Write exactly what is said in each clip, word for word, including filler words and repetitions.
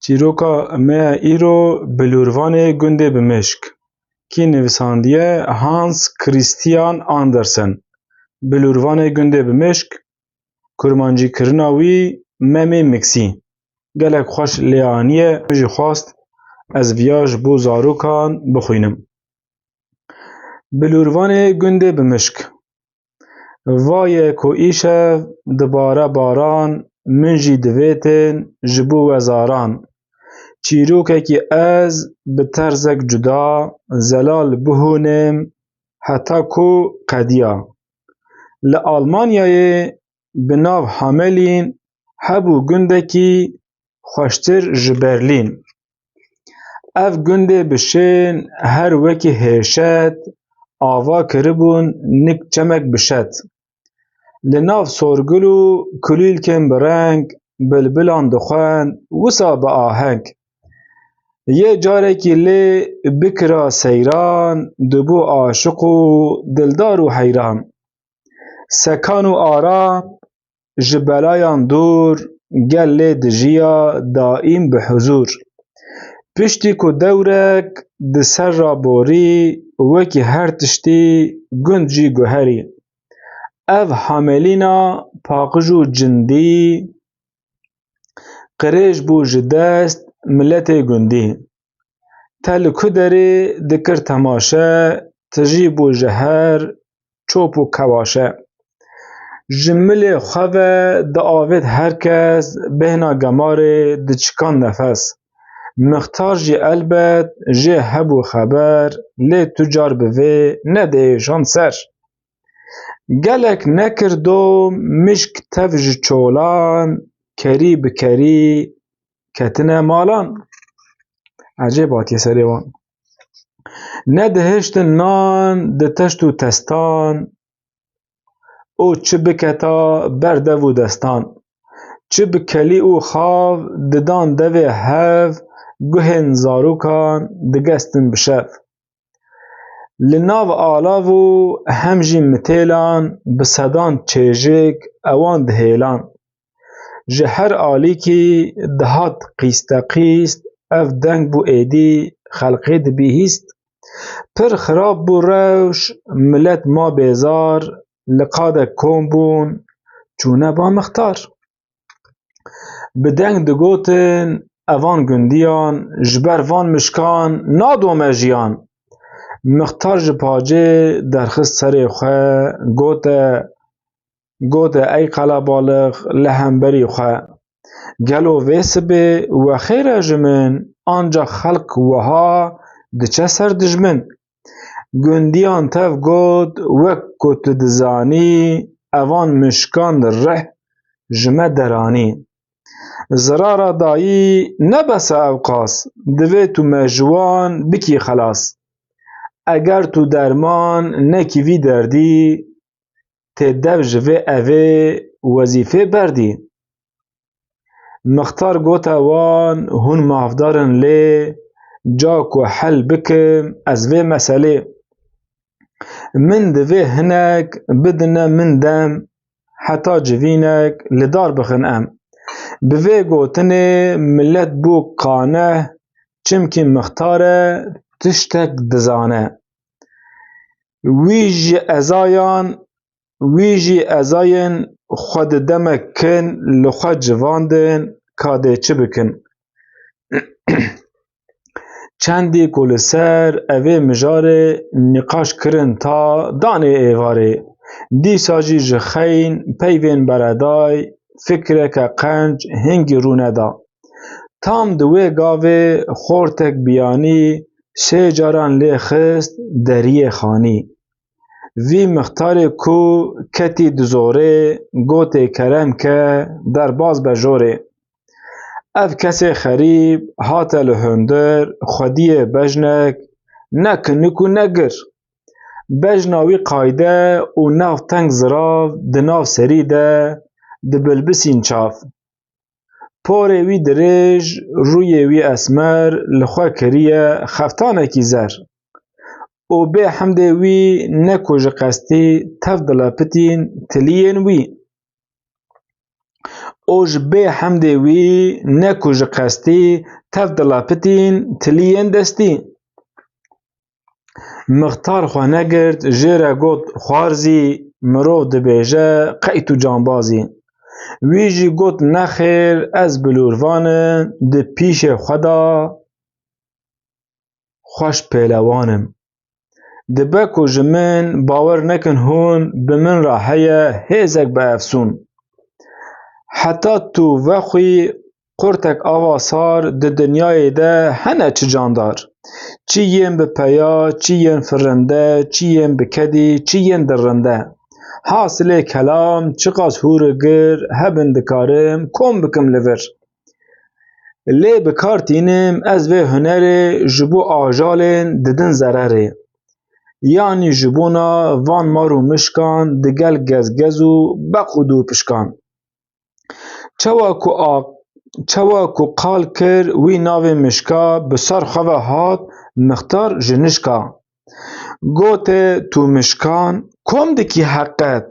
Çîroka me ya îro, Bilûrvanê Gundê Bimişk, kî nivîsandiye? Hans Christian Andersen. Bilûrvanê Gundê Bimişk, kurmancîkirina wî Memê Miksî. Gelek xweş lê aniye, min jî xwest ez viya ji bo zarokan bixwînim. Bilûrvanê Gundê Bimişk. Vaye ku îşev dibare baran, min jî divêtin ji bo we zaran. Çîrokekî ez bi terzek cuda zelal bihûnim heta ku qediya. Li Almanyayê bi nav Hamelîn hebû gundekî xweştir ji Berlîn. Ev gundê bi şên her wekî hêşet, ava kiribûn nik çemek bi şet. Li nav sorgul û kulîlkên bi reng, bilbilan dixwend wisa bi aheng. Yê carekî lê bikira seyran, dibû aşiq û dildar û heyran. Sekan û aram ji belayan dûr, gel lê dijiya daîm bi huzûr. Piştî ku dewrek di ser ra borî, wekî her tiştî gund jî guherî. Ev Hamelîna paqij û cindî, qirêj bû ji dest miletê gundî. Te li ku derê dikir temaşe, tijî bû ji her çop û kewaşe. Ji milê xwe ve diavêt her kes, bêhna gemarê diçikan nefes. Mixtar jî elbet jê hebû xeber, lê tu car bi vê nedihêşand ser. Gelek nekir dom, mişk tev ji çolan, kerî bi kerî ketine malan. Ecêb hatiye serê wan. Nedihiştin nan di teşt û testan, û çi biketa ber dev û destan. Çi bi kelî û xav didan devê hev, guhên zarokan digestin bi şev. Li nav alav û hem jî mitêlan bi sedan çêjik ewan dihêlan. Ji her alîkî dihat qîsteqîst, ev deng bû êdî xelqê dibihîst. Pir xirab bû rewş, milet ma bêzar, li qadek kom bûn, çûne ba mixtar. Bi deng digotin evan gundiyan, ji ber van mişkan nadome jiyan. Mixtar ji pacê derxist serê xwe, gote, gote, ey qelebalix li hemberî xwe. Gelo vê sibê we xêr e ji min, ancax xelq wiha diçe ser dijmin. Gundiyan tev got, wek ku tu dizanî, evan mişkan rih ji me deranî. Zirara dayî ne bes e ewqas, divê tu me ji wan bikî xelas. Eger tu derman nekî vî derdî, tê dev ji vê evê wezîfê berdî. Mixtar gote wan, hûn mafdar in lê, ca ku hel bikim ez vê meselê. Min divê hinek bidine min dem, heta civînek li dar bixin em. Bi vê gotinê milet bû qane, çimkî mixtare tiştek dizane. Wî ji ezayan Wî jî ezayên xwe di demek kin li xwe civandin, ka dê çi bikin. Çendî ku li ser evê mijarê nîqaş kirin ta danê êvarê, dîsa jî ji xeyn peyvên bereday fikreke qenc hingî rû neda. Tam di wê gavê xortek biyanî sê caran lê xist deriyê xanî. Vî mixtarê ku ketî di zorê, gotê kerem ke, derbaz be jorê. Ev kesê xerîb hate li hundir, xwediyê bejnek, ne kinik û ne gir. Bejna wî qayde û nav teng zirav di nav serî de dibilbisîn çav. Porê wî dirêj, rûyê wî esmer li xwe kiriye xeftanekî zer. Û bê hemdê wî ne ku ji qestî tev dilepitîn tiliyên wî. û ji bê hemdê wî ne ku ji qestî tev dilepitîn tiliyên destî. Mixtar xwe negirt, jê re got: "Xwarzî, mirov dibêje qey tu cambazî." Wî jî got: "Nexêr, ez bilûrvan im, di pîşê xwe de xweş pêlewan im. Dibe ku ji min bawer nekin hûn, bi min re heye hêzek bi efsûn. Heta tu vexwî qurtek ava sar, di dinyayê de hene çi candar? Çi yên bi peya, çi yên firinde, çi yên bi kedî, çi yên dirinde. Hasilê kelam, çiqas hûr û gir hebin, dikarim kom bikim li vir. Lê bi kar tînim ez vê hunerê, ji bo ajalên didin zererê. Yanî ji bona van mar û mişkan, digel gezgez û beq û dûpişkan. Çawa ku a-, çawa ku qal kir wî navê mişka, bi ser xwe ve hat Mixtar ji nişka. Gote: "Tu mişkan kom dikî heqet,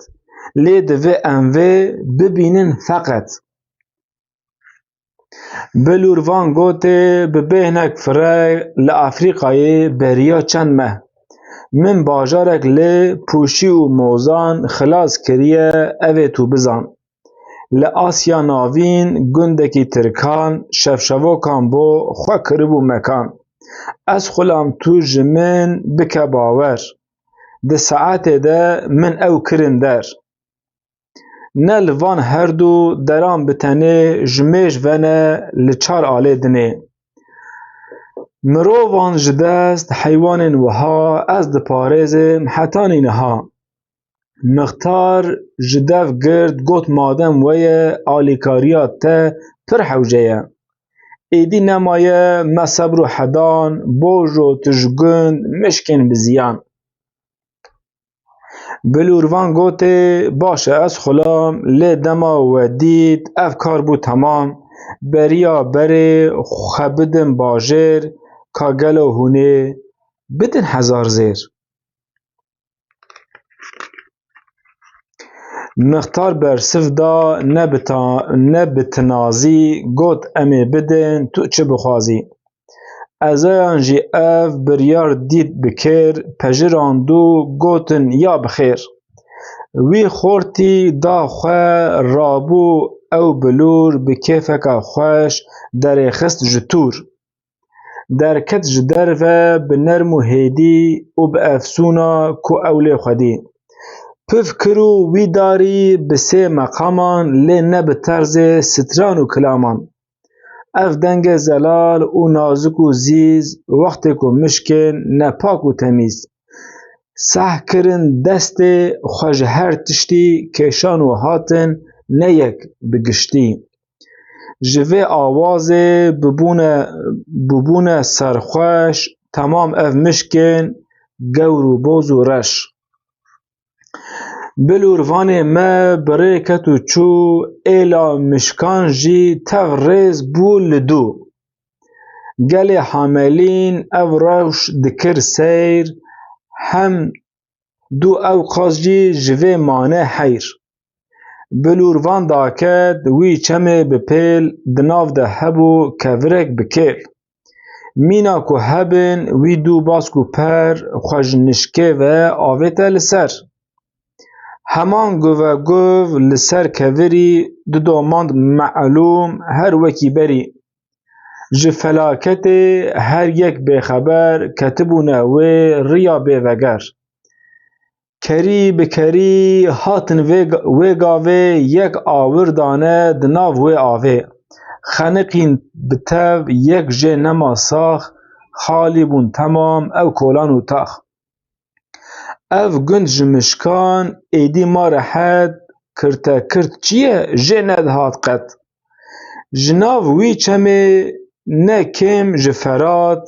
lê divê em vê bibînin feqet." Bilûrvan gotê: "Bi bêhnek fireh li Efrîqayê beriya çend meh, min bajarek li pûşî û mozan xilas kiriye, ev ê tu bizan. Li Asya Navîn gundekî tirkan şevşevokan bo xwe kiribû mekan. Ez xulam, tu ji min bike bawer. Di saetê de min ew kirin der. Ne li van herdu deran bi tenê, ji mêj ve ne li çar alê dinê. Mirovan ji dest heywanên wiha ez diparêzim hetanî niha." Mixtar ji dev girt, got: "Madem we ye, alîkariya te pir hewce ye. Êdî nemaye me sebr û hedan, bojo tu ji gund mişkên bi ziyan." Bilûrvan gotê: "Baş e, ez xulam, lê dema we dît ev kar bû temam. Beriya berê xwe bidin bajêr, ka gelo hûn ê bidin hezar zêr." Mixtar bersiv da, ne bi ta-, ne bi tinazî, got: "Em ê bidin, tu çi bixwazî." Ezayan jî ev biryar dît bi kêr, pejirand û gotin: "Ya bi xêr." Wî xortî da xwe, rabû ew bilûr, bi kêfeka xweş derêxist ji tûr. Derket ji derve bi nerm û hêdî û bi efsûna ku ew lê xwedî. Piv kir û wî darî bi sê meqaman, lê ne bi terzê stran û kilaman. Ev dengê zelal û nazik û zîz, wextê ku mişkên nepak û temîz seh kirin destê xwe ji her tiştî, kêşan û hatin ne yek bi giştî. Ji vê awazê bibûne, bibûne serxweş temam ev mişkên gewr û boz û reş. Bilûrvanê me bi rê ket û çû, êla mişkan jî tev rêz bû li dû. Gelê Hamelîn ev rewş dikir seyr, hem dû ew qas jî ji vê mane heyr. Bilûrvan daket wî çemê bi pêl, di nav de hebû kevirek bi kêl. Mîna ku hebin wî dû bask û per xwe ji nişkê ve avête li ser. Heman guveguv li ser kevirî, di domand melûm her wekî berî. Ji felaketê her yek bêxeber, ketibûne wê riya bêveger. Kerî bi kerî hatin vê ga-, wê gavê, yek awir dane di nav wê avê. Xeniqîn bi tev, yek jê nema sax, xalî bûn temam ew kolan û tax. Ev gund ji mişkan êdî ma rehet, kirtekirt çi ye jê nedihat qet. Ji nav wî çemê ne kêm ji Ferat,